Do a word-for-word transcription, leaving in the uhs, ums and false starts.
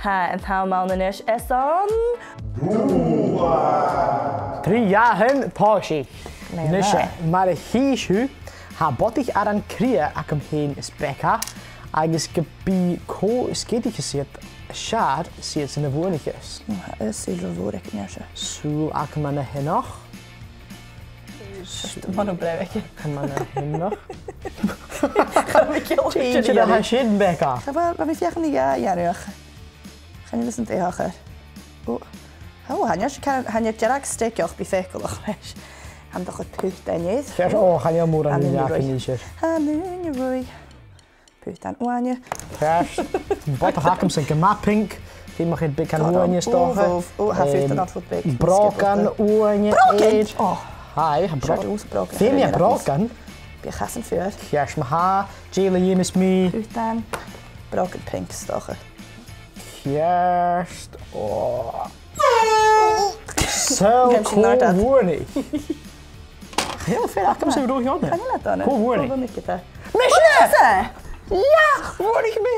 Tha an t-àm ann a-nis airson Trì Dathan Tòisich. Nise, mar a chì sibh, tha bodaich aran cridhe agam fhìn is Becca, agus ge b' e cò sgeidicheas iad, 's fheàrr 's iadsan a bhuannaicheas. Is sùil mhòr aig an fhear seo. Sùil agam ann a shin. Just mono breac. Agam ann a shin. Chan eil mi ciall. Tha sin, Becca. Cha bhi, bha mi a' feuchainn ri dhà a dhèanamh. Chan eil fhios agam dè thachras. Ò. Ò, chan eil seo, chan eil dearg steigeach, bidh e faiceallach leis. Tha mi a' dol a chur putan ann. Ceart, ò, chan eil mòran ann an-diugh. Chan eil. Chan eil. Putan uaine. Ceart. Bodach agamsa gu math pinc. Feumaidh mi beagan uaine, 's dòcha. Ò, ò, ò, tha putan ann rud beag. Brògan uaine. Brògan? Ò. Aidh, tha brò-, seo brògan. Feumaidh mi brògan. Bidh e a' casan fuar. Ceart ma-thà. Dè eile a dh'fheumas mi? Putan. Brògan pinc, 's dòcha. Ceart. Ò. So, cò bhuannaich? Chan eil fhios agamsa dè bhuannaich. Chan eil fhios agam. Cò bhuannaich? Cò bhuannaich iad? Mise! Mise! Yeah! Bhuannaich mi!